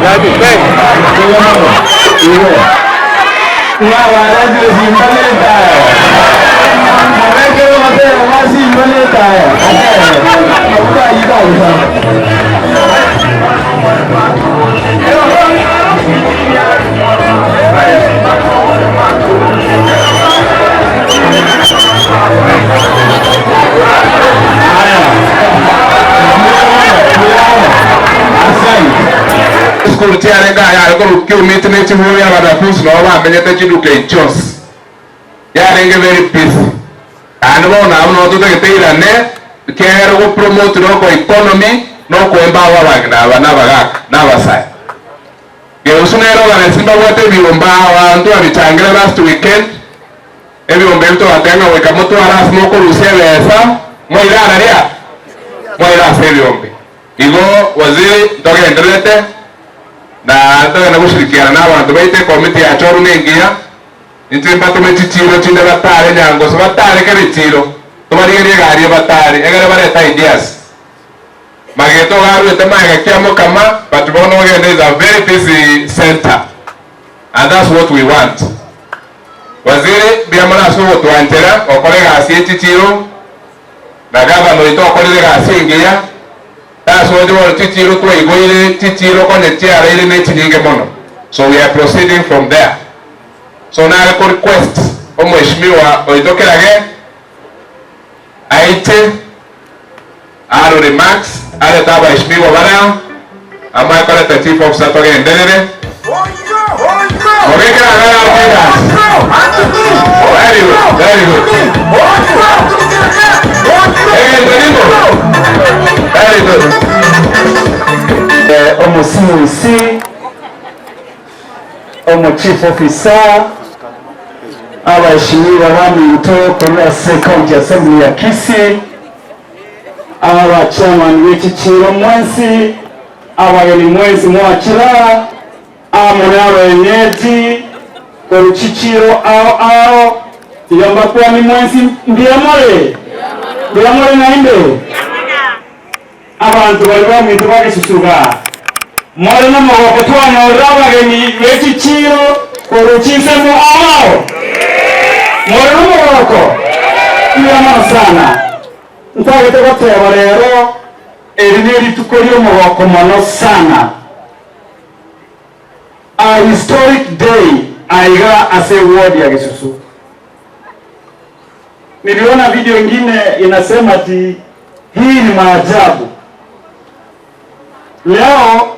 Mbuya mono. Igo. Ng'a baretire simba na etaya. Mobekere ogotera gwa simba na etaya. Abwo bayio bagosaba. Chisukuru chiarenge aya are korwa Kiumiti ne chiburi abanafunsi nabo bamenyete chiduka echi chionsi. Yarenge very busy. Naende bono abwo nabo totagete eirane ekiagera go promote local economy na okoempower abang'ina aba na abagaka na abasae. Geusu nere ogaresi mbabwate ebiomba abanto babichangire last weekend. Ebiombe ebi togateba ng'a goika motware ase mokorusia ebesa, moire araria? Moire ase ebiombe. Igo waziri ntogendererete na ntogende goshirikiana na abanto baito ekomiti ya Choru nengiya, inche mbatome chichiiro chinde batare nyangoso batare kera echiiro, tobarigerie egari ebatare egere barete ideas. Mageto iga aruete magega kiamokama but bono ogende is a very busy center and that's what we want. Waziri mbuya mono ase ogotwanchera gokora egasi ye chichiiro na gavana oito okorire egasi engiya tasoche bono chichiiro twaigoire chichiiro konye chiaraire ne chinyinge mono so we are proceeding from there so nare ko request omweshimiwa oito Kerage aite aro remarks arete abaeshimiwa bareo amae koreta chief officer togenderere Mobekere agaya leaders. Very good, very good. Egento nimo. Very good. Omo CEC, omo chief officer, abaheshimiwa baminto korwa ase county assembly ya Kisii, aba chairman be chichiro mwensi, abageni mwensi mwachire aa, amo nabenyeji korwa chichiro ao ao, tiga mbakwani mwensi mbuya more? Mbuya more naende? Abanto baria baminto ba gesusuga, more nomogoko twanyorire abageni be chichiiro korwa chinsemo ao ao? More nomogoko? Mbuya mono sana. Ntagete goteba rero eri nerituko ri'omogoko mono sana. A historic day aiga ase eward ya Gesusu. Niliona video ingine inasema ati hii ni maajabu. Leo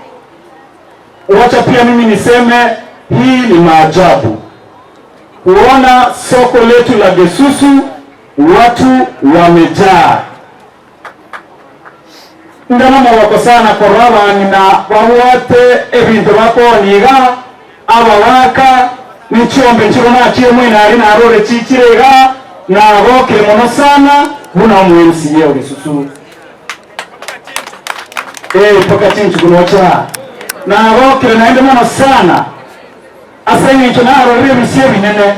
wacha pia mimi niseme hii ni maajabu kuona soko letu la Gesusu watu wamejaa. Inde nomogoko sana korora abang'ina babwate ebinto bakoonia iga, abagaaka, ne chiombe nchiro nachire moino aria narore chichire iga, nagokire mono sana buna omo-MCA o Gesusu. Ee, mpaka chinchugu nocha. Nagokire naende mono sana ase eng'encho narorire ebisio ebinene,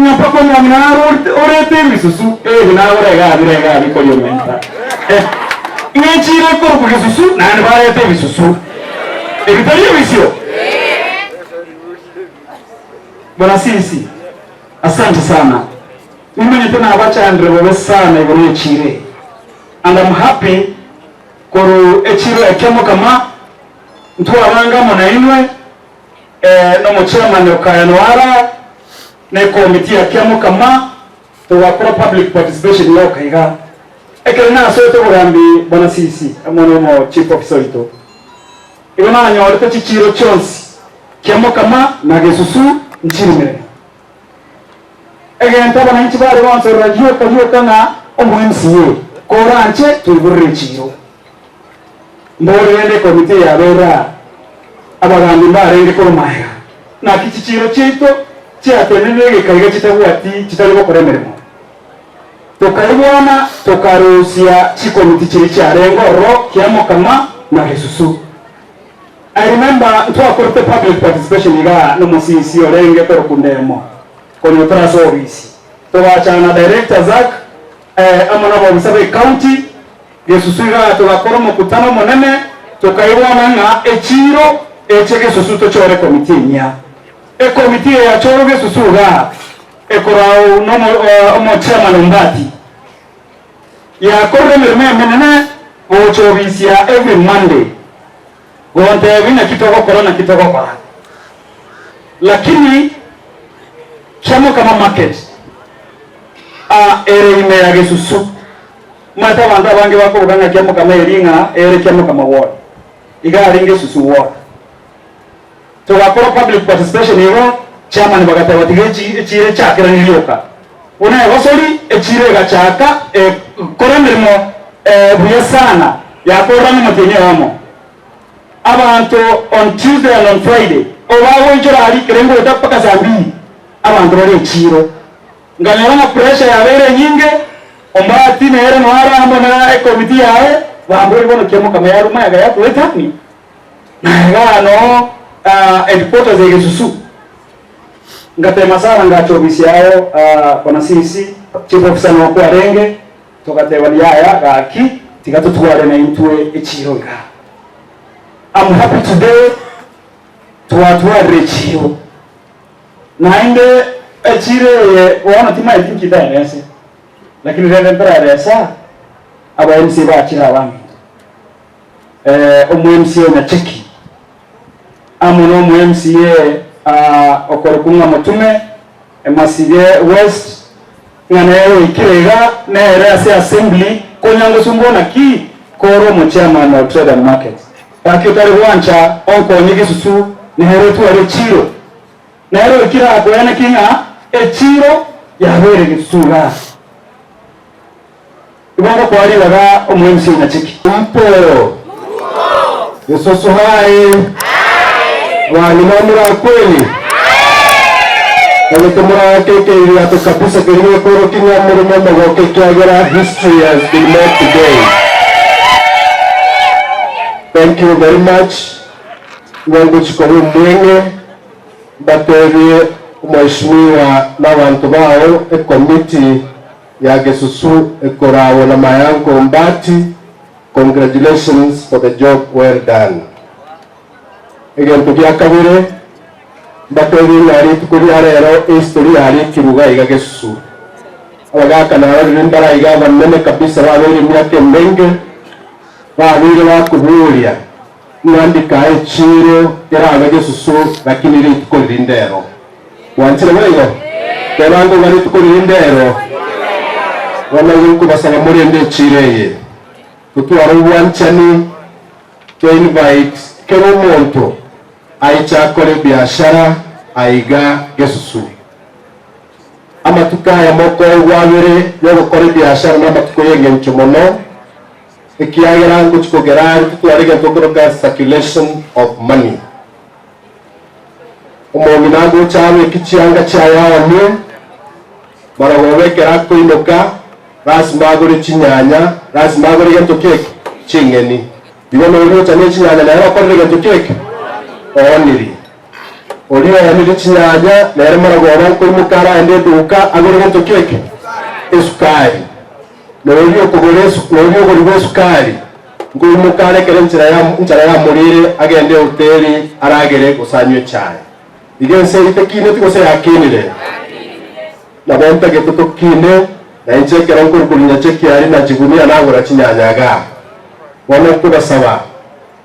ng'a mpaka omong'ina naro orete ebisusu ebi nagora iga bire iga bikoria omenta. Eh, ng'enchire ekorokwa gesusu naende barete ebisusu. Ebi tari ebisio? Bwana Sisi, asante sana. Nimanyete nabachandire bobe sana igoro y'echiro eye. And I'm happy korwa echiro ekemo kama ntwabange amo nainwe eh, nomochairman o Kaya Noara na ekomiti ya Kiamokama togakora public participation yoka iga. Ekero nasoete obogambi bwana Sisi amo nomo chief officer oito, igo nanyorete chichiro chionsi Kiamokama na Gesusu nchirimire. Egento abananchi bare gonsorora rioka rioka ng'a omo MCA koranche toigorere echiiro. Mbore rende ekomiti eye yabeire aa, abagambi mbarenge korwa magega. Naki chichiiro chiaito chiatenenire egeka iga chitabwati chitari gokora emeremo. Tokaigwana tokarusia chikomiti chiria chiarenge ororo Kiamokama na Gesusu. I remember ntwakorete public participation igaa nomosisi orenge korokwa Ndemo konya otore ase obisi. Togachana na Director Zack eh, amo nabobisa be county Gesusu igaa togakora omokutano omonene tokaigwana ng'a echiiro. Eche gesusu tochore ekomiti enyia. Ekomiti eye yachorwa gesusu igaa ekorau nomo omochairman Ombati. Yakorire emeremo emenene gocha obisia every Monday gontebia naki togokora naki togokora. Lakini Kiamokama market aa ere ime ya gesusu. Omanyete abanto abange bakoboka ng'a Kiamokama eri ng'a ere Kiamokama ward. Iga arenge esusu ward. Togakora public participation igo, chairman bagateba tiga echiira echakeranie rioka. Buna egosori echiira egachaka ekora emeremo buya sana yakorera ang'e omotienyi oyomo. Abanto on Tuesday and on Friday obagoichora aria ekero ngoeta mpaka saa mbili abanto bare echiiro. Nkanyora ng'a pressure yabeire enyinge, Ombati nere noyo are amo na ekomiti yaye, bamborie bono kiamokama yaruma ega yatwetania, na igaa noo headquarters ya Gesusu. Ngatema sana ngacha ofisi yao bwana CC, chief officer noo kwarenge, togatebania yaya gaki tiga totware naintwe echiiro igaa. I'm happy today twatwarire echiiro. Naende echiiro eye bono timaeti nki ntaerese, lakini rende ntararesa aba MCA bachire abaminto. Omo MCA o Nyacheki amo na omo MCA okorokwa ng'a Motume Masige West ng'a nere oikire iga nere ase assembly konya ngosumba naki kore omo chairman o Trade and Market. Gaki otari gwancha onkonye gesusu nere otware echiiro. Nere oikire akoeneki ng'a echiiro yabeire gesusu igaa. Igo ngokoa ribaga omo MC Nyacheki. Mpo! Gesusu hai! Bang'ina morakweri? Egete morake ekeiriato kabisa keria gekorokia ng'a more nomogooko ekiagera history has been made today. Thank you very much. Igo ngochia koba omweng'e mbatebie omweshimiwa na abanto bao ecommittee ya Gesusu ekorawo na Mayanko Ombati congratulations for the job well done. Egento gia kabere mbatebie ng'a rituko ria rero ehistory yarikirwe iga iga Gesusu. Abagaka narorire mbare aiga abanene kabisa babeire emiaka emenge babeire bakoboria ng'a ndikae echiiro erabe Gesusu lakini rituko riria ndero. Gwanchire boigo? Teba ngoba rituko riria ndero. Bono igo nkobasaba morende echiiro eye. Totware obwanchani, to invite kera omonto aiche akore ebiashara aiga Gesusu. Amatuko aya mokoegwa abere yogokora ebiashara namatuko y'engencho mono, ekiagera ngochi kogera are totware egento okoroka circulation of money. Omong'ina agocha abeke chianga chiaye aonie, marogoba ekero akoinoka, lasima agore chinyanya, lasima agore gento keki? Ching'eni. Igo noria ocha ne chinyanya nere okorire gento keki? Oonirie. Oria oonirie chinyanya nere marogoba nkoimoka araende eduka agore gento keki? Esukari. Noria okogora esu noria ogorigwa esukari nkoimoka arekere enchera ya enchara yamorire agende ehoteli aragere gose anywe echae. Iga ense eyio tekineti gose yakinire? Nabo ntagete tokine, na inche ekero nkorukoria nyachekiari na chigunia nagora chinyanya igaa. Bono nkobasaba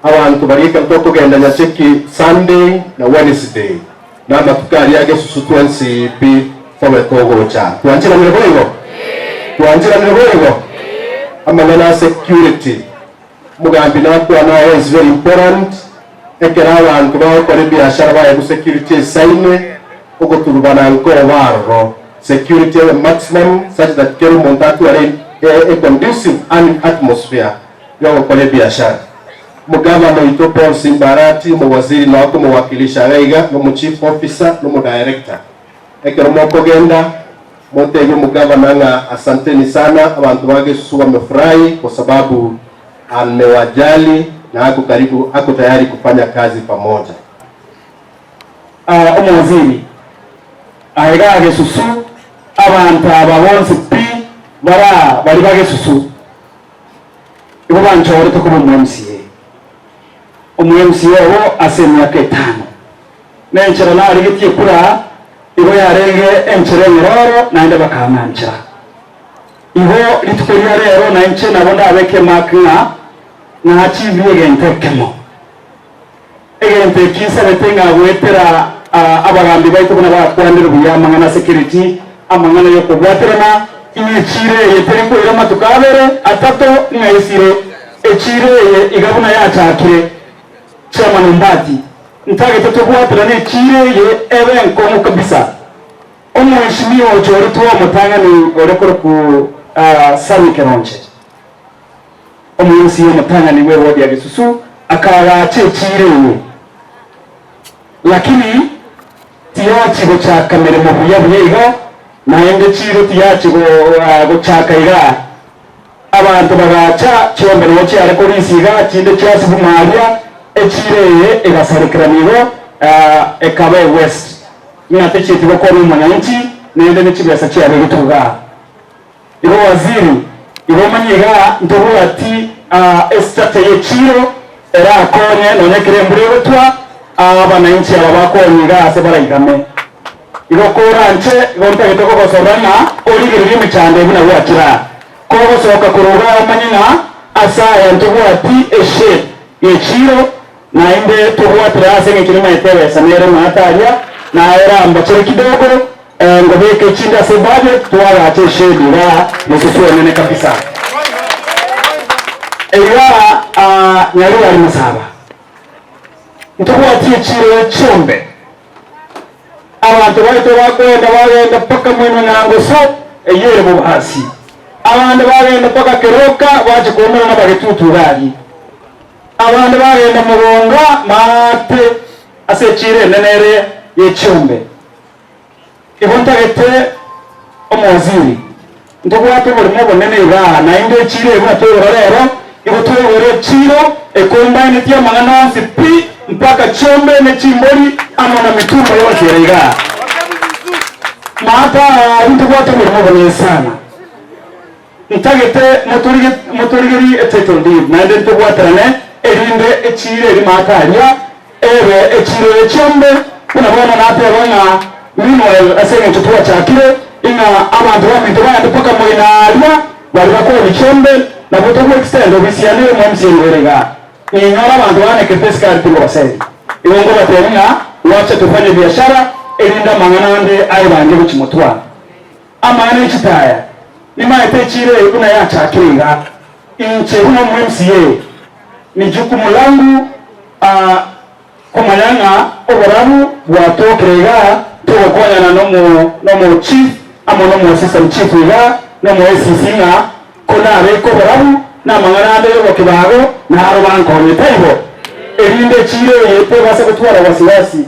abanto baria ekero tokogenda Nyacheki Sunday na Wednesday na amatuko aria agesusu twensi pi tobe togocha. Twancheranire boigo? Twancheranire boigo? Amang'ana a security omogambi nakwana aya is very important ekero abanto bagokora ebiashara baegwe security esaine ogoturubana nkoba aroro. Security ebe maximum such that kera omonto atware a conducive atmosphere yogokora ebiashara. Omogavana oito Paul Simba Arati, omowaziri nao akomowakilisha iga iga, na omochief officer, na omodirector. Ekero mokogenda, motebie omogavana ng'a asanteni sana, abanto ba Gesusu wamefurahi kwa sababu amewajali na ako karibu, ako tayari kufanya kazi pamoja. Omowaziri, aye igaa Gesusu, abanto aba bonsi pi bare aa baria ba Gesusu. Igo banchorete koba omo MCA. Omo-MCA obo ase emiaka etano. Nenchera narigetie ekura igo yarenge enchera enyororo naende bakang'anchera. Igo rituko ria rero nainche nabo ndabeke emark ng'a nachibirie egento ekemo. Egento eki nsabete ng'a goetera abagambi baito buna bakwanire buya amang'ana a security, amang'ana y'okobwaterana, ng'a echiro eye teri koira amatuko abere, atato, ng'a esire. Echiro eye iga buna yachakire, Chairman Ombati, ntagete tobwaterane echiro eye ebe enkong'u kabisa. Omweshimiwa ochoretwe omotang'ani ore korokwa Sammy Keronche. Omorusia omotang'ani bw'ewodi ya Gesusu akaagacha echiiro eye, lakini tiyachi gochaka meremo buya buya iga, naende chiiro tiyachi gochaka igaa. Abanto bagaacha chiombe nabo chiare korisia iga, chinde chiasuguma aria, echiiro eye egasarekera nigo ekaba ewest, ng'a techieti gokwana omonyanchi, naende ne chibesa chiabegetwe igaa. Igo waziri, igo omanye iga ntobwati estructure y'echiro erakonye nonya ekero embura egotwa abanainchi aba bakonya iga ase baraigame. Igo koranche igo ntagete kogosora ng'a origererie emechando eye buna gwachire aa. Kogosoka korwa igaa omanye ng'a ase aya ntobwati eshape y'echiro naende tobwatire ase eng'encho nimaete ebesa nere maate aria naye erambachere kidogo Ngobeke echinde ase ebudget twagache eshedi igaa mosusu enene kabisa. Igaa Nyarugari Masaba ntobwatie echiro ya chiombe abanto baito bakoenda bagenda mpaka mwena Nyangoso eyio ere Bobasi abande bagenda mpaka Keroka bache koumerana Bagetutu iga aria abande bagenda Mogonga maate ase echiro enene ere ye chiombe. Igo ntagete omowaziri, ntobwate oborimo obonene igaa, naende echiro eye buna twaigora rero, igo twaigora echiro ecombineti amang'ana onsi pi mpaka chiombe ne chimbori amo na mitumba yonsi ere igaa. Maata aa ntobwate oborimo obonene sana. Ntagete motorigerie etitle deed naende ntobwaterane erinde echiro eri maate aria ebe echiro ye chiombe, buna bono nateba ng'a meanwhile ase eng'encho twachakire ing'a abanto baminto baende mpaka moino aria baria bakooni chiombe nabwo togo extend ofisi yane ere MCA nigo ere igaa ninyore abanto banekete esikari tingobaseri igo ngobatebia ng'a wacha tufanye biashara erinde amang'ana ande aebange gochia motwaa. Amang'ana e chitaya nimaete echiro eye buna yachakire iga. Inche buna omo MCA ni jukumu langu komanya ng'a oborabu bwatokire iga togokonyana nomo nomo chief amo nomo assistant chief iga nomo ACC ng'a konabeke oborabu na amang'ana ande yobokibago naro bankonye taibo erinde echiro eye tebasa gotwara wasiwasi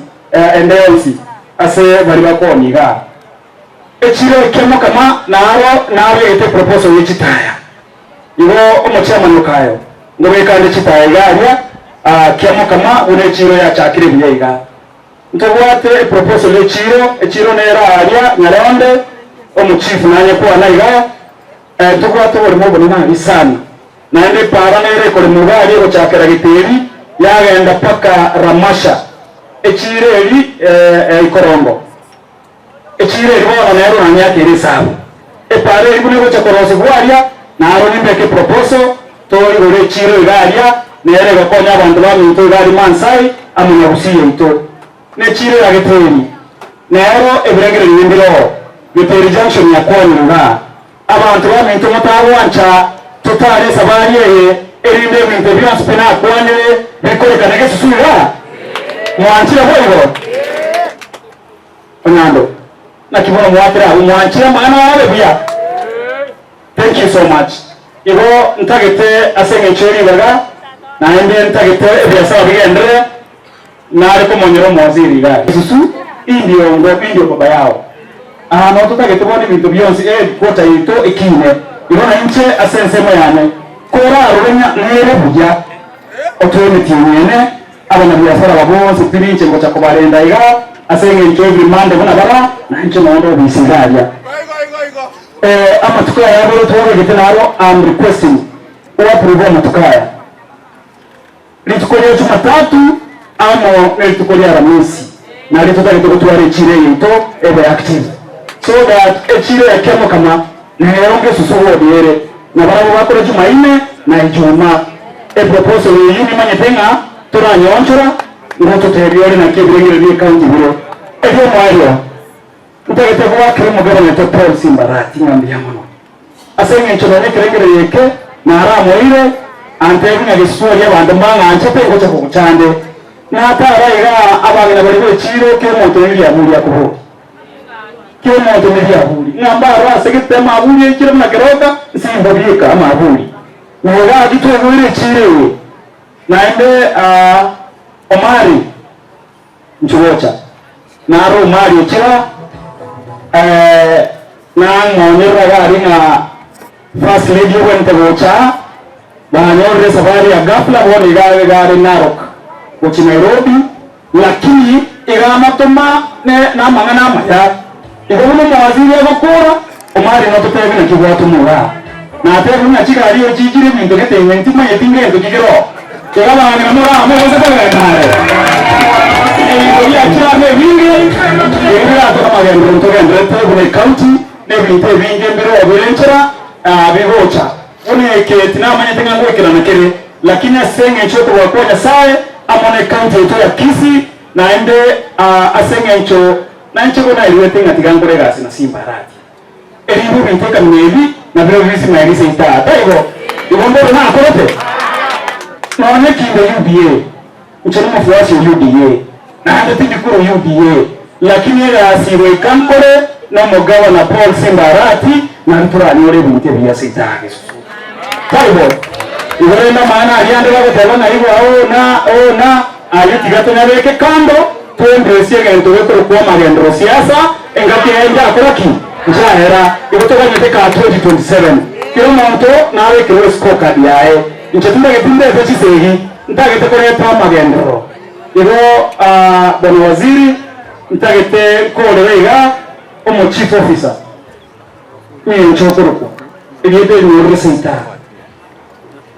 ende yonsi ase baria bakooni igaa. Echiro ekia mokama naro nabegete eproposal ye chitaya. Igo omochairman Okayo ngobeka ande chitaya iga aria kia mokama buna echiro yachakire buya iga. Ntobwate eproposal ye chiro, echiro nero aaria Nyaronde, omochief nanye kwana iga, ntobwate oboremo obonene aria sana. Naende epaara nere ekorema iga aria egochakera Geteri yagenda paka Ramasha. Echiro eri ikorongo. Echiiro eria bono nero namiaka ere esabu. Epaara eria buna egocha korosigwa aria, naro nimbeke eproposal, toigore echiiro iga aria, nere egokonya abanto baminto iga aria Mansai amo na Gusii yaito. Nechiiro ya Geteri, nero ebirengererio mbiroo, Geteri junction yakwanire igaa. Abanto baminto motagwancha totare esabari eye, erinde ebinto bionsi pi nakwanire bikorekane gesusu igaa? Mwanchire boigo? Onyando, naki bono mwakire abwo mwanchire amang'ana aya abe buya? Thank you so much. Igo ntagete ase eng'encho ye ribaga, naende ntagete ebiasara bigenderere, nare komonyera omowaziri iga aria. Susu, indio ngo indio baba yao. Aa noo totagete bono ebinto bionsi eheadquarter yaito ekine. Igo nainche ase ensemo yane, korarore ng'a nere buya, otoe emetienyi ene, Abanyabiasara aba bonsi tirinche ngocha kobarenda iga, ase engencho every Monday buna bara, nainche nonde obisi iga aria. Eh, amatuko aya abere twabegete naro am requesting o approve amatuko aya. Rituko ria Jumatatu amo nerituko ria Aramisi nario totagete gotwara echiro yaito ebe active so that echiro ya Kiamokama nero ngesusu ward ere na barabwo bakore Jumaine na Ijumaa. Eproposal eyio nimanyete ng'a toranyeonchora igo totebie ore naki ebirengererio bie county bire. Erio omoerio ntagete goakera omogabana oito Paul Simbarati ng'a mbuya mono. Ase engencho nonya ekerengererio eke naramoeire, antebi ng'a gesuori abanto mbang'anchete ngocha kogochande. Natara iga abang'ina baria b'echiiro kera omonto neriaburi akobori. Kera omonto neriaburi. Ng'a mbarore ase gete amaburi aichire buna keroka, nsimba bieka amaburi. Na iga gaki twegoire echiiro eye. Naende Omari nchigocha. Naro Omari ochira nang'onyerera iga aria ng'a First Lady obwenerete gocha aa, banyorire esafari ya ghafla bono iga iga are Narok gochia Nairobi, lakini iga amotoma ne namang'ana amaya. Igo buna omowaziri agokora, Omari nototebie naki gwatomwa igaa. Natebire buna chigari ochichire ebinto gete inwe ntimanyeti ngento ki keroo. Iga abang'ina more amo gose kogenda are. Ebinto biachire amo ebinge, ebi biratoke amagenderero ntogenderete buna ecounty, na ebinto ebinge mbiroo bire nchera bigocha. Buna eke tinamanyete ng'a ngoikerana kere, lakini ase engencho y'okobua kwa Nyasae amo ne county yaito ya Kisii, naende ase engencho nainche bo nairwete ng'a tiga nkore egasi na Simba Arati. Erinde ebinto ekamina ebi nabirobio bisimaeri seito aa, taibo? Igo mboro nakorete? Nonya kinde UDA, inche nomofuasi o UDA, naende tindi korwa UDA, lakini egasi goika nkore nomogavana Paul Simba Arati nario toranyore ebinto ebiya seito aa Gesusu. Taibo? Igo rende amang'ana aria ande bagoteba ng'a igwa oo na oo na, ayio tiga tonyabeke kando, Twemberesie egento gekorokwa amagenderero siasa, engaki eye njakora ki? Nchaera. Igo toganyete ka 2027. Kera omonto nabekerwe escorecard yaye. Inche tintageti ndete chisegi, ntagete koreta amagenderero. Igo Bwana Waziri, ntagete nkorere iga omo chief officer, ng'encho okorokwa erieta erinyorire seita.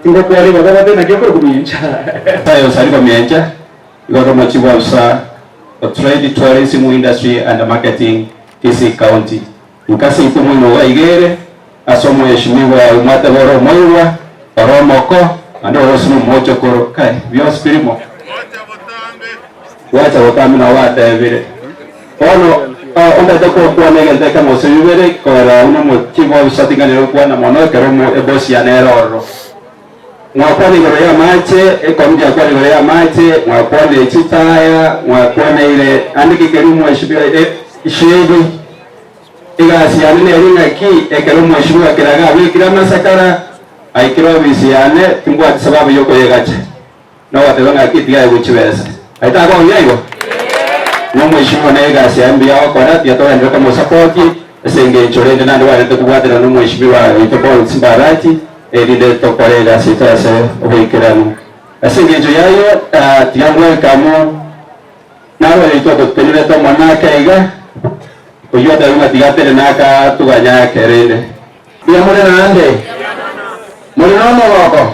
Tingokwa ribaga bate naki okorokwa miencha. Tayo Sariba Miencha. Igoro omochie bwa Usa o Trade, Tourism, Industry and Marketing, Kisii County. Inka seito moino ogaigere ase omoeshimigwa omwatebe ore omoigwa, ore omoko, naende ore ase nomochokoro. Kai, bionsi birimo. Gwacha botambe nabo batebire. Bono ondete gokwana egento ekemo gose bibere, korera buna omochie bwa Usa tinganire gokwana mono ekero ebosi yane ere ororo. Mwakwana igoro y'amache, ekomiti yakwana igoro y'amache, mwakwana chitaya, mwakwaneire naende ki keria omweshimiwa shedi. Egasi yane nere ng'aki ekero omweshimiwa Kiraga abekire amasakara, aikire ofisi yane, timbwati sababu yokoyegacha. Nogoteba ng'aki tiga aegwe chibesa. Aye takogia igo? Ng'a omweshimiwa nere egasi yaye mbuya agokora, tiga togenderere komosapoti ase engencho rende naende gwenerete kobwaterana nomweshimiwa oito Paul Simbarati, erinde tokore egasi yaito ase oboikeranu. Ase engencho y'ayio, tiga ngwelcome naro oito ototenerete Omonene ake iga, oyio otebiwe ng'a tiga atenene aka toganye ake rende. Mbuya more naende? More nomogoko?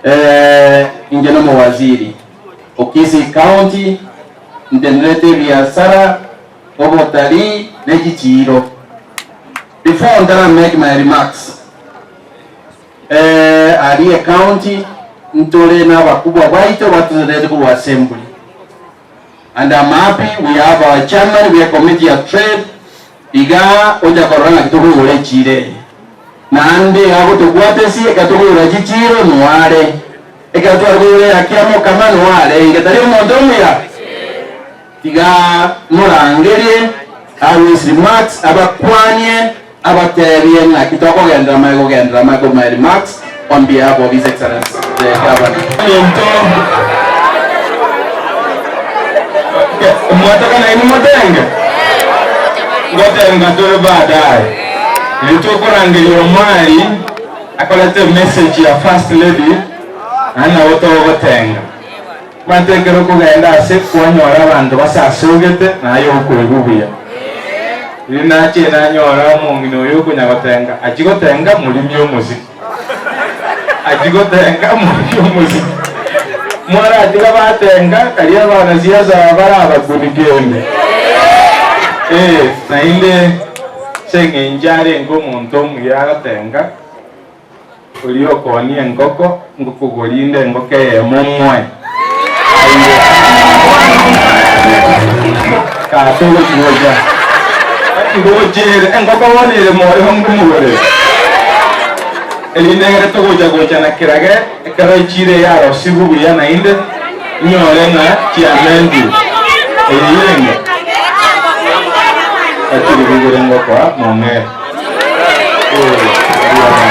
Eh, inche nomowaziri o Kisii County, ntenerete ebiasara, obotalii ne chichiiro. Before ntara make my remarks, eh, aria ecounty ntore nabakubwa baito batotenerete korwa assembly and I'm happy we have our chairman bwe committee ya trade iga ocha korora ng'aki tokoigora echiiro eye naende iga agotobwatesie ekero tokoigora chichiiro noare ekero tware koigora eya Kiamokama noarenge tari omonto omuya Tiga morangerie Arusi remarks abakwanie abatebie ng'aki tokogenderera mae gogenderera Michael my remarks on behalf of His Excellency the Governor. Omonto mwataka nainwe motenge? Ngotenga tore baadaye. Riria tokorangeria Omari akorete emessage ya first lady naende nabo togotenga. Omanyete ekero okogenda ase kwanyora abanto basasogete, naye okoigwa buya. Riria nachire nanyora omong'ina oyo okonya gotenga, achia gotenga morimi omosiki, achia gotenga morimi omosiki. Mwaratiga batenga karia abanasiasa aba bare abakuni kende. Ee, naende ase eng'encho arenge omonto omuya agotenga, oria okoonia engoko, ngokogoria inde engoko eyemo omoe. Aye. Tata ogochigocha. Ngochere, engoko bono ere moyo ngomogorere. Erinde egere togocha gocha na kerage ekero echiro eye yarosigwe buya naende, inyore ng'a chiamentire. Eye yenge. Gachire bigere ngokoa mong'ere. Eh, mbuya mono.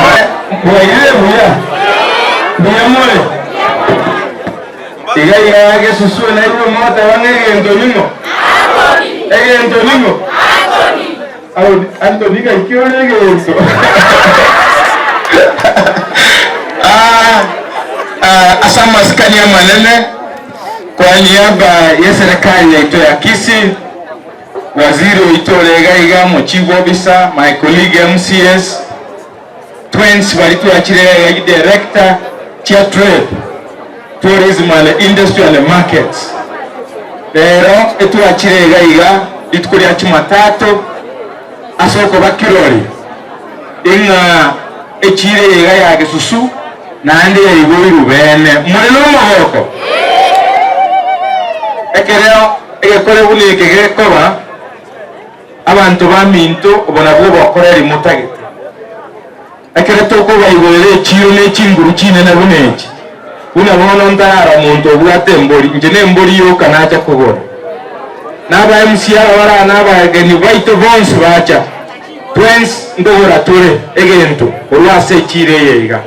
Aya, bwairire buya? Mbuya more? Iga iga gesusue naigwe moteba ng'a egento ning'o? Egento ning'o? Anthony gaki ore egento. Ah, ah, ase amasikani amanene kwa niaba y'eserekari yaito ya Kisii, waziri oito ore iga iga, mochief officer, my colleague MCAs, Twensi baria twachire iga director chia trade, tourism and industry and markets. Rero etwachire iga iga rituko ria Jumatatu ase okoba kirori ing'a echiro eye iga ya Gesusu naende yaigoirwe bene. More nomogoko? Ekero egekore buna eke gekoba. Abanto baminto, obo nabwo obokoreri motagete. Ekero tokobaigorera echiiro ne chinguru chinene buna echi, buna bono ntarara omonto obwate embori, inche nembori yoka nacha kogora. Na aba MC aba bare aa na abageni baito bonsi bacha, twensi nkogora tore egento korwa ase echiiro eye iga.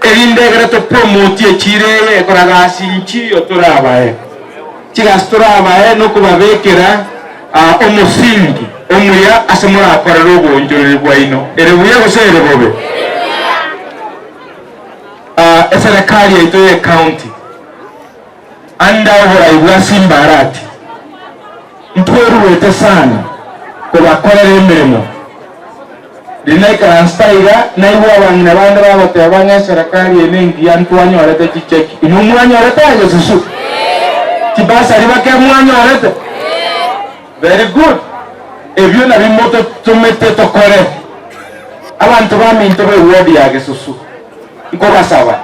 Erinde ekero topromotie echiiro eye ekora gasi nchiyo torabae. Chigasi torabae nokobabekera omosingi omuya ase morakorere oboonchoreri bwaino, ere buya gose ere bobe. Eserekari yaito y'ecounty under oborai bwa Simba Arati ntweruete sana kobakorera emeremo. Riria naikaransete aiga naigwa abang'ina bande bagoteba ng'a eserekari eye nengiya ntwanyorete chicheki. Inwe mwanyorete aye gesusu? Chibasari bake mwanyorete? Very good. Ebio nabio mototomete tokore. Abanto baminto be ward ya Gesusu, nkobasaba,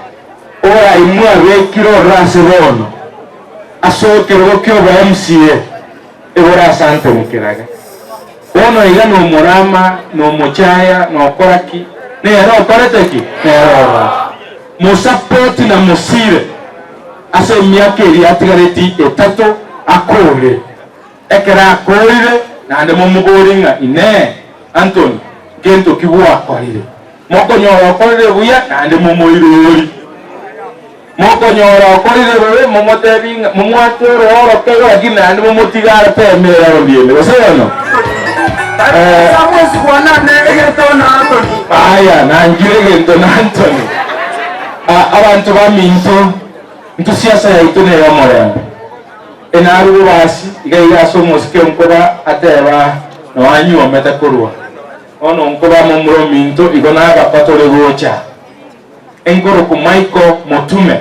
oborai mwabekire ororo ase bono, ase ekerogo kiobo MCA, ebore ase Anthony Kiraga. Bono iga nomorama, nomochaya, nokora ki? Nere okorete ki? Nere ororo. Mosapoti na mosire ase emiaka eria atigareti etato akore. Ekero akoorire, naende momoborie ng'a, Inee, Antony, ngento ki gwakorire? Mokonyora okorire buya, naende momoirori. Mokonyora okorire bobe, momotebie ng'a momwate orooro kegwa, lakini naende momotige ateeme eraundi ende. Gose bono? Aya, nangire egento na Antony. Abanto baminto, intwe siasa yaito ney'omorembe. Enarue bobasi iga iga ase omosike nkoba ateba noanyuomete korwa bono nkoba momura ominto igo nagakwa tore gocha. Enkoroku Michael Motume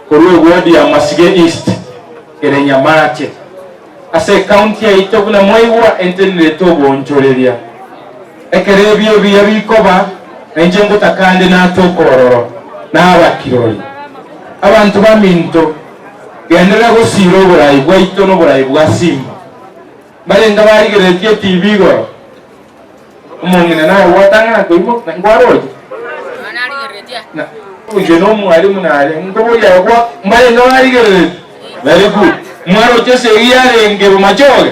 korwa eward ya Masige East ere Nyamache. Ase ecounty yaito buna mwaigwa entenerete oboonchoreria. Ekero ebio ebiya bikoba nainche ngotaka ande natoke ororo nabakirori. Abanto baminto Genderera gosiira oborai bwaito na oborai bwa Simba. Mbarenge barigereretie etibi igoro, omong'ina naye gwatang'ana koimoka, na nkwaroche? Na inche nomwalimu nare nkoboria gwa mbarenge barigereretie? Very good. Mwaroche esegi yarenge bomachoge?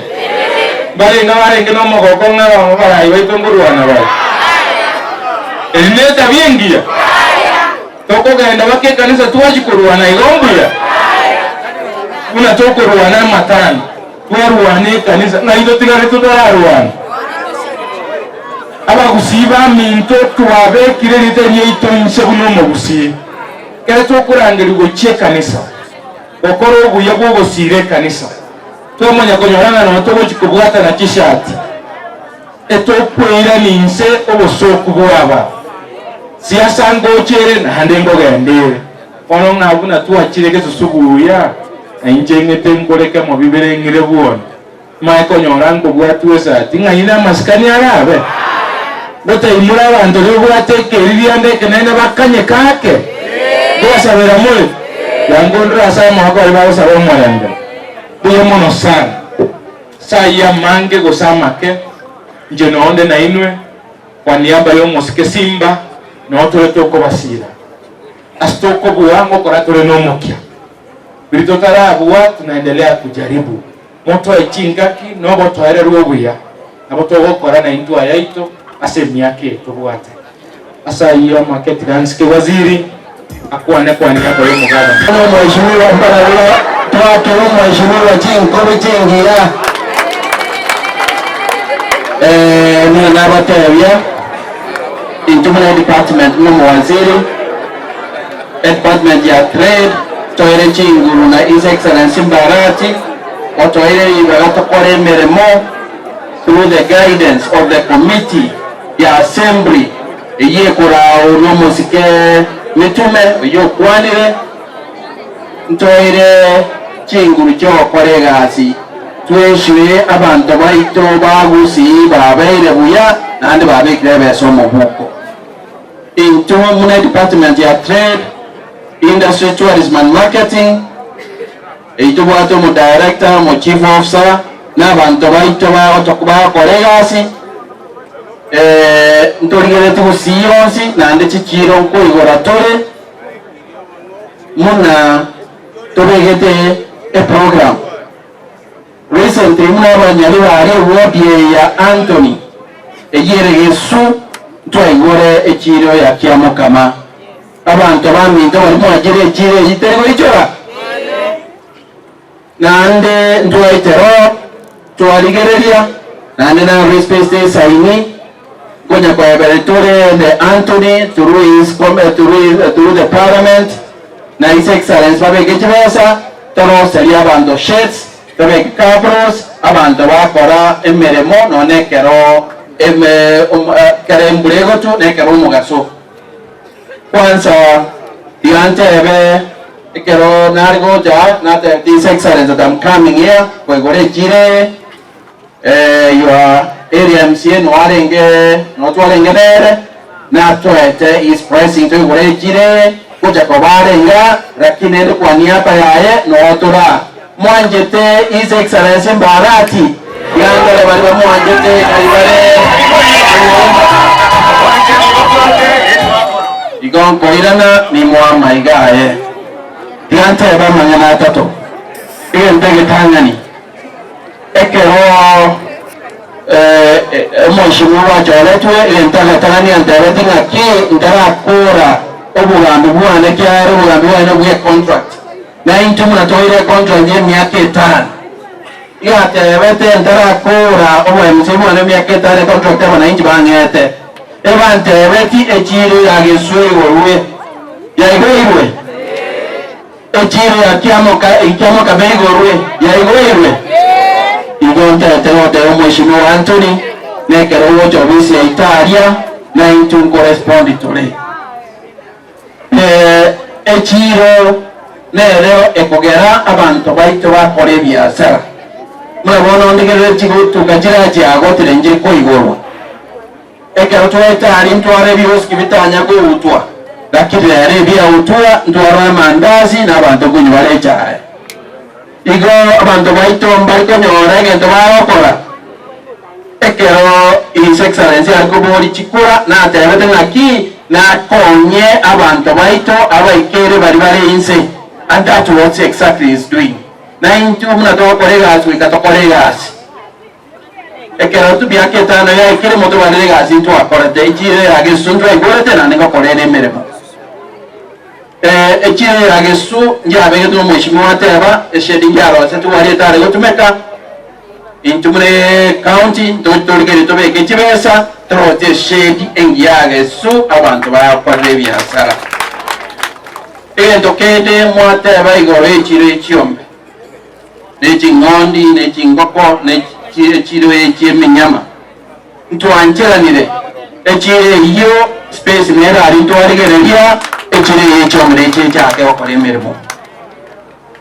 Mbarenge barenge nomogoko ng'a abarai baito nkorwana bare? Eri netabia engiya? Tokogenda baka ekanisa twachia korwana igo mbuya? Buna tokorwana amatanga, twarwana ekanisa, ng'ai totigare totararwana? Abagusii baminto twabekire erieta riaito inse buna omogusii, ekero tokorangerigwa gochia ekanisa, gokora obuya bw'ogosiira ekanisa, twamanya konyora ng'a nonye togochia kobwatana chishati, etokweirania inse obosooku bwaba. Siasa ngocha ere naende nkogenda ere. Bono ng'a buna twachire gesusu buya, na inche ng'ete nkore kemo bibere ng'ire bwone. Manye konyora nkobwatwa esati, ng'ai namasikani arabe? Gotaimora abanto ribwate ekeririanda ekenene bakanye kake? Nkobasabera more? Yangondore ase amaboko aria bagosaba omorembe. Mbuya mono sana. Ase ayio amange gose amake, inche nonde nainwe, kwa niaba y'omosike Simba, noo tore tokobasiira. Ase tokobua ngokora tore nomokia. Riria totarabua tunaendelea kujaribu. Motoe chingaki na obotoereru obuya, nabo togokora naintwe ayaito ase emiaka eye tobwate. Ase ayio amake tiga nsike waziri akwane kwa niaba y'omogabana. Omweshimiwa mbarabwo twakera omweshimiwa chinkobi chingiya. Eh, nigo nabatebia intwe buna edepartment buna omowaziri edepartment ya trade toire chinguru na His Excellency Mbarati otoire ribaga tokore emeremo through the guidance of the committee ya assembly eyio ekoraorwa omosike Mitume oyio okwanire ntoire chinguru chi'ogokora egasi tweswe abanto baito ba Gusii babeire buya naende babekire ebesa omobuko. Intwe buna edepartment ya Trade, Industry, Tourism and Marketing eyio tobwate omo director, omo chief officer na abanto baito bagokora egasi ntorigeretie Gusii yonsi naende chichiro nkoigora tore buna tobegete eprogram. Recently buna abanyari baria eward eye ya Anthony eyio ere Gesu ntwaigure echiiro ya Kiamokama. Abanto baminto baria mwachire echiiro eyio teri goichora? Naende ntwaetera oo twarigereria naende narure space tesaini nkonya koebera tore the Anthony through his through, through the parliament na his excellence babeke chibesa Toroserie abanto sheds, tobeke cabros, abanto bakora emeremo nonya ekero ekero embura egotwa na ekero omogaso. Kwanza tiga ntebe ekero nare gocha aa natebete His Excellency that I'm coming here koigora echiro eye, your area MCA noo arenge noo twarenge nere, natoete his blessing toigore echiro eye gocha koba are iga, lakini ende kwa niaba yaye noo tore aa. Mwanchete His Excellency Mbarati? Tiga ndore baria bamwanchete ngai bare Igo nkoirana nimoe amaiga aye. Tiga ntebe amang'ana atato. Egento egetang'ani. Ekero omoishimiwa bwachoretwe, egento agatang'ani antebetie ng'aki ntarakora obogambi bwane ekiagera obogambi bwane nobwe econtract, na intwe buna toire econtract ya emiaka etano. Iga atebete ntarakora obo-MC bwane emiaka etano econtract abananchi bang'ete. Ebantebeti echiiro ya Geswe igorwe. Yaigoirwe? Echiiro ya kiamoka kiamoka beigorwe yaigoirwe. Igo ntaete goteba omweshimiwa Anthony nekero ogocha obisi yaito aria naintwe nkorespondi tore. Echiiro nere ekogera abanto baito bakora ebiasara. Buna bono ndigerere chigotuka chiria chiagotire nchiri koigorwa. Ekero twaeta aria ntware ebiosiki bitanya koutwa, lakini rero ebiautwa ntwarore amandasi na abanto konywa bare echae. Igo abanto baito mbari konyora egento bagokora. Ekero His Excellency are koboria chikura natebete ng'aki nakonye abanto baito abaikere baria bare inse and that what exactly he is doing. Naintwe buna togokora egasi goika tokore egasi. Ekero emiaka etano yaikire, motobarere egasi ntwakorete, echiiro ya Gesu ntwaigorete, naende ngokora ere emeremo. Echiiro ya Gesu njabegetwe nomoishimiwa ateba, eshedi njarosetwe aria etare gotumeka, intwe buna ecounty ntoche torigererie tobeke chibesa, toroche eshedi engiya ya Gesu abanto bakorere ebiasara. Egento kende mwateba igoro y'echiiro ye chiombe. ne ching'ondi, ne chingoko, ne chiiro chi'emenyama. Ntwancheranire echiiro eyio. Space nere aria twarigereria, echire eye chiombe na echi echake gokora emeremo.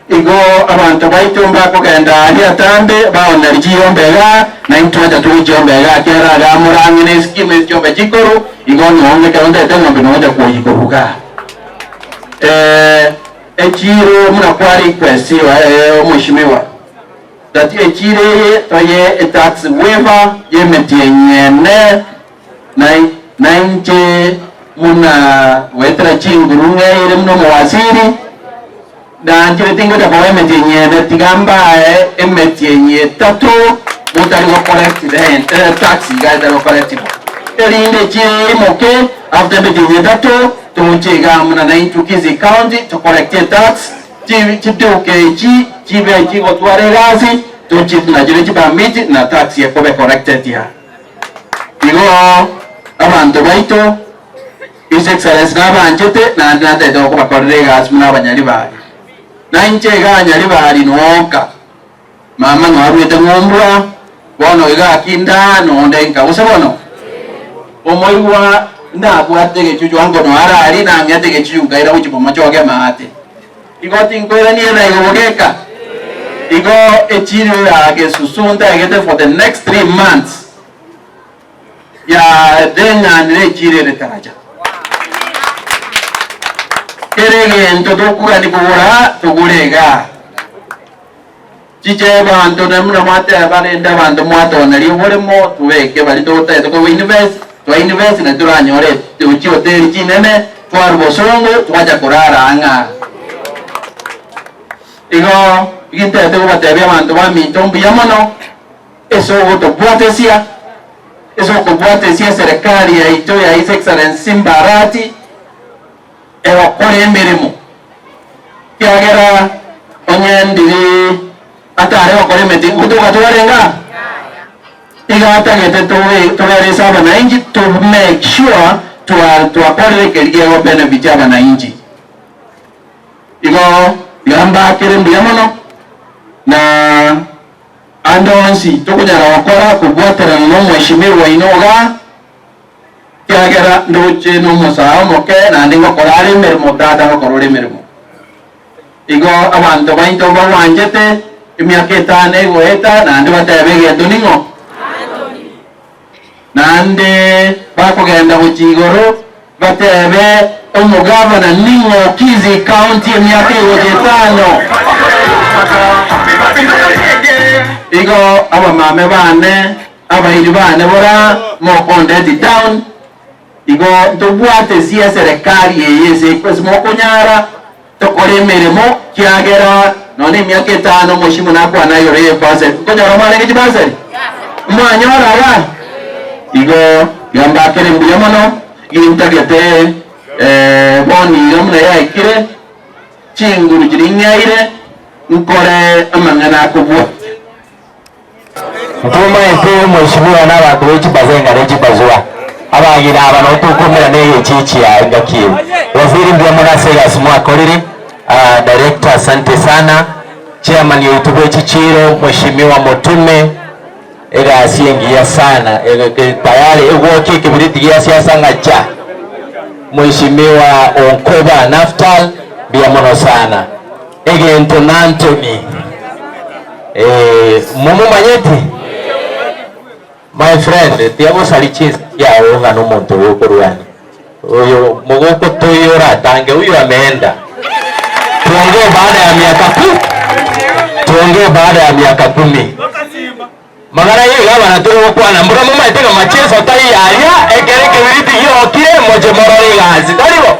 Igo abanto baito mbakogenda aria atambe baonerie chiyombe igaa, na intwe acha tore chiombe igaa, kera igaa morang'e ne escheme ase chiombe chikoru, igo nonye ekero ntagete eng'ombe nocha kwoyia korwa igaa. Echiro buna kwa request omweshimiwa that echiro eye toye etax waiver yemetienyi ene na inche buna goetera chinguru ng'eire buna omowaziri nanchire tingocha koba emetienyi ene tiga mbae emetienyi etato motari go collect rent tax iga etari go collectiwa erinde echiro eye imoke after emetienyi etato Toche iga amo na naintwe Kisii County to collect etax, chiduka echi chibe chigotwara egasi, toche nachire chipermit na tax ekobe collected ya. Igo abanto baito His Excellency nabanchete naende natagete gokobakorera egasi buna abanyaribari. Nainche iga nyaribari noka mama noaruete ng'umbwa bono iga akinda nonde nka gose bono omoigwa ndabwate egechuchu ango noara aria nang'ete egechuchu nkaira gochia komochoka emaate igo tinkoirania na igo bogeka igo echiro ya gesusu ntagete for the next 3 months ya deng'anire echiro ere taracha kera egento tokogani kogora togore igaa. Chiche abanto na buna mwateba, rende abanto mwatoneria oboremo, tobeke baria totagete koba invest, twa invest na toranyore chihoteli chinene, twarwa bosongo twacha korara ang'a. Igo gintagete kobatebia abanto baminto mbuya mono ase ogotobwatesia, ase okobwatesia eserekari yaito ya His Excellency Simba Arati, egokora emeremo, ekiagera onye ndiri atare gokora emeti, ngotoka twarenge aa? Iga atagete tobe tobere ase abanainchi to make sure twa twakorire keria gego benefit abanainchi. Igo iga mbakere mbuya mono na ande onsi tokonyara gokora kobwaterana na omweshimiwa oino igaa. Ekiagera ndoche nomosaa omoke, naende ngokora are emeremo, tata agokora ore emeremo. Igo abanto baito mbagwanchete, emiaka etano egoeta, naende batebe egento ning'o? Naende bakogenda gochia igoro, batebe omogavana ning'o Kisii County emiaka egocha etano. Igo abamame bane Abairi bane bora mokondeti down, igo ntobwate ase eserekari eye ase ase mokonyara tokore emeremo kiagera nonya emiaka etano omoshimu nakwana igoro ye ebasari. Nkonyora mwarenge chibasari? Mwanyora aba? Igo iga mbakere mbuya mono, gintagete bono iga buna yaikire, chinguru chiria ng'eire, nkore amang'ana akobwatia. Ntomaete omweshimiwa na abanto be chibazenga ne chibazua, abagina aba nabo tokoumera ne egechichi ya engaki eye. Waziri mbuya mono ase egasi mwakorire, ah, director asante sana, chairman oito bwe chichiiro mweshimiwa Motume, egasi engiya sana, ege tayari egwokia ekebiriti gia siasa ng'a cha. Mweshimiwa Onkoba Naftal, mbuya mono sana. Egento n'Anthony. Eh, momomanyeti? My friend, tiga gosari chinsa chiao ng'a nomonto oyo okorwania. Oyo mogoko toiyo oratange, huyu ameenda. Tuongee baada ya miaka ku tuongee baada ya miaka kumi. Magana ayio iga abana tore gokwana, mbura momaete ng'a macheso taiyo aria, ekero ekebiriti giokire, moche morore egasi, tari bo?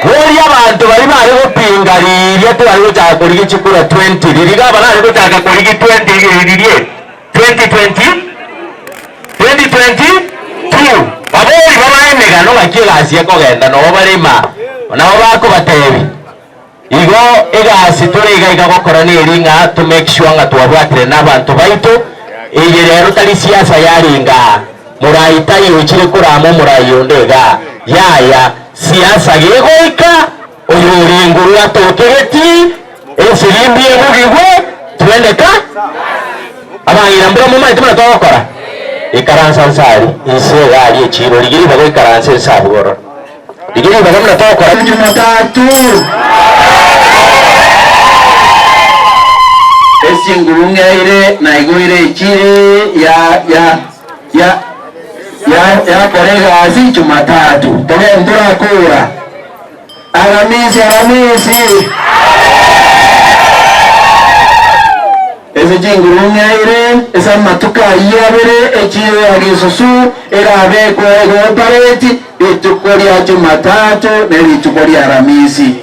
Boria abanto baria bare gopinga riria tware gochaka korigia chikura 20 riria iga abana are gochaka korigia 20 riria eri 2020 2022 babori babae emegano ng'aki egasi ekogenda nabo bare imaa nabo bakobatebia. Igo egasi tore iga iga gokora neri ng'a to make sure ng'a twabwatire na abanto baito, eye rero tari siasa yarenge aa, morai taiyo ochire korama omorai onde igaa, yaya, siasa gegoika oyo ore igoro atoke getii, esirimbi ebugigwe, twende ka? Abang'ina mbura momanyete buna togokora? Ikaransa nse aria, inse iga aria echiiro, rigia ribaga oikaranse inse abwo ororo. Rigia ribaga buna togokora. Jumatatu. Esinguru ng'eire naigoire echiri ya ya ya ya yakora egasi Jumatatu. Togende torakora. Aramisi, Aramisi! Ase chinguru ng'eire ase amatuko ayio abere echiiro ya gesusu erabekwe egopareti rituko ria Jumatatu ne rituko ria Aramisi.